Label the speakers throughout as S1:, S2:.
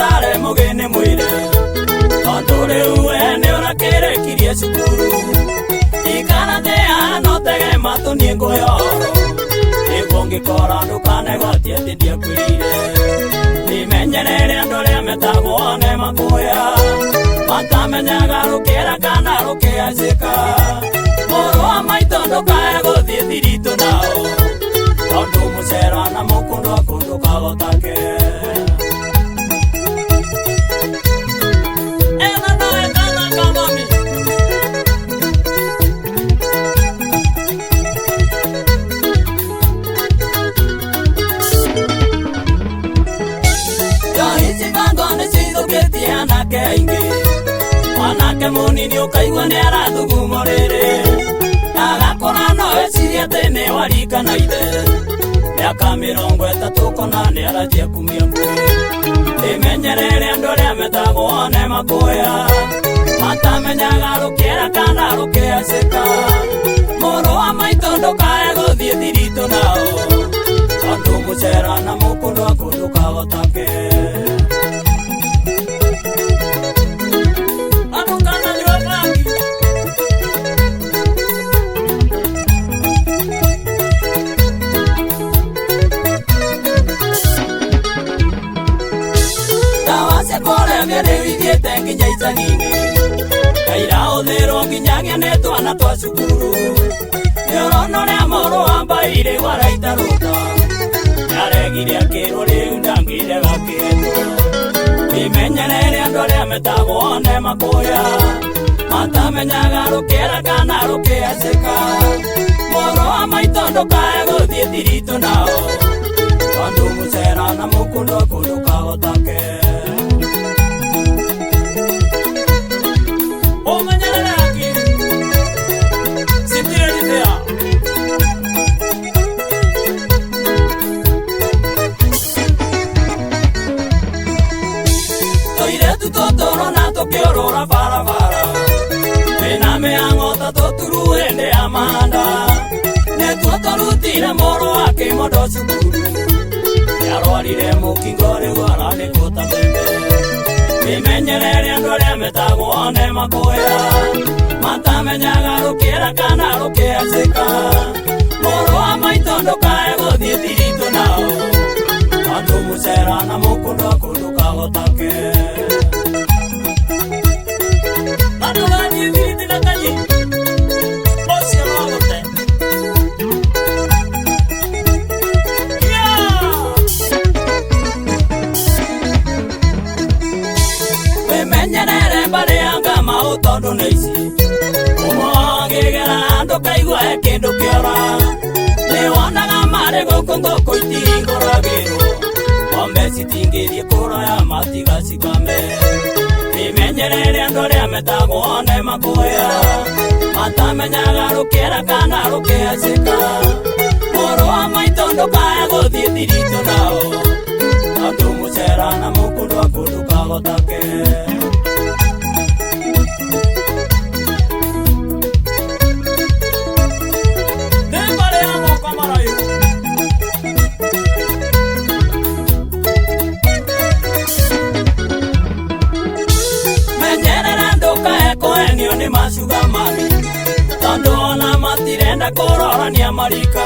S1: Mũtare mũgĩnĩ mwĩre tondũ rĩu we nĩ ũrakĩrĩkirie cukuru ikara thĩ haha no tege matũ niĩ ngũyoro nĩguo ngĩkora ndũkanegotie atĩ ndiakwĩrire Imenyerere andũ arĩa metagwo ne makũya matamenyaga rũkĩra kana rũkĩanjĩka mũrũ wa maitũ ndũkae gũthiĩ thiritũ nao tondũ mũcera na mũkũndũ akũndũ kagotake Ena nawe kana kamami. Ici bango nĩ cithũkĩtie anake aingĩ mwanake mũnini ũkaigua nĩ arathuguma rĩrĩ agakũra no ecirie atĩ nĩ warika na ithe mĩaka 30 kona nĩ aranjia kumia mbuĩ ĩmenyerere andũ arĩa metagwo ne makũya matamenyaga rũkĩra kana rũkĩacĩka mũrũ wa maitũ ndũkae gũthiĩ thiritũ nao tondũ mũcera na mũkũndũ akũndũ kagotake Ithiĩte nginya icagi-inĩ kairahũthĩrwo nginyagia nĩ twana twa cukuru nĩ ũrona ũrĩa mũrũ wa mbairĩ waraita rũta nĩaregire akĩrwo rĩu ndangĩrega kĩndũ Imenyerere andũ arĩa metagwo ne makũya matamenyaga rũkĩra kana rũkĩacĩka mũrũ wa maitũ ndũkae gũthiĩ thiritũ nao tondũ mũcera na mũkũndũ akũndũ kagotake Tũkĩũrũra barabara twĩna mĩhang'o ta tũturu hĩndĩ ya manda nĩtuo tũrutire mũrũ wa kĩmondo cukuru nĩarwarire mũkingo rĩu aranĩkwo ta mbembe Imenyerere andũ arĩa metagwo ne makũya matamenyaga rũkĩra kana rũkĩacĩka mũrũ wa maitũ ndũkae gũthiĩ thiritũ nao tondũ mũcera na mũkũndũ akũndũ kagotake Tondũ nĩ ici ũmwe angĩgera ndũkaigua he kĩndũ kĩora nĩwonaga marĩ gũkũ ngũkũ itihingũragĩrwo ng'ombe citingĩthiĩ kũraya matiga cikame Imenyerere andũ arĩa metagwo ne makũya matamenyaga rũkĩra kana rũkĩacĩka mũrũ wa maitũ ndũkae gũthiĩ thiritũ nao tondũ mũcera na mũkũndũ akũndũ kagotake Nĩ macuga mami tondũ ona matirenda kũrorania marika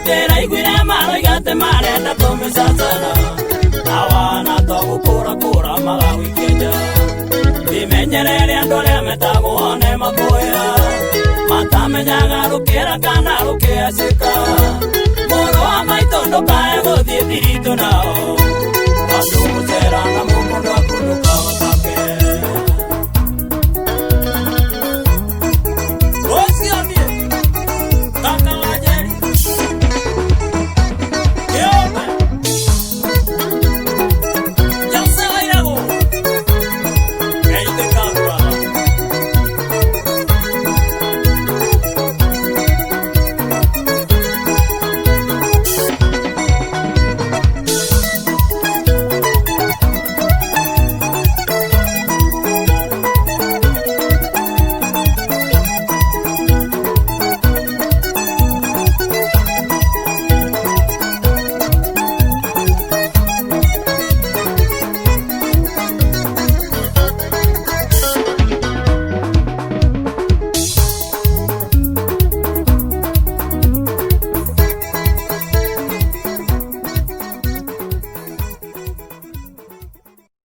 S1: ndĩraiguire maroiga atĩ marenda tũmĩcacana awana to gũkũrakũra magagũikia nja Imenyerere andũ arĩa metagwo ne makũya matamenyaga rũkĩra kana rũkĩacĩka mũrũ wa maitũ ndũkae gũthiĩ thiritũ nao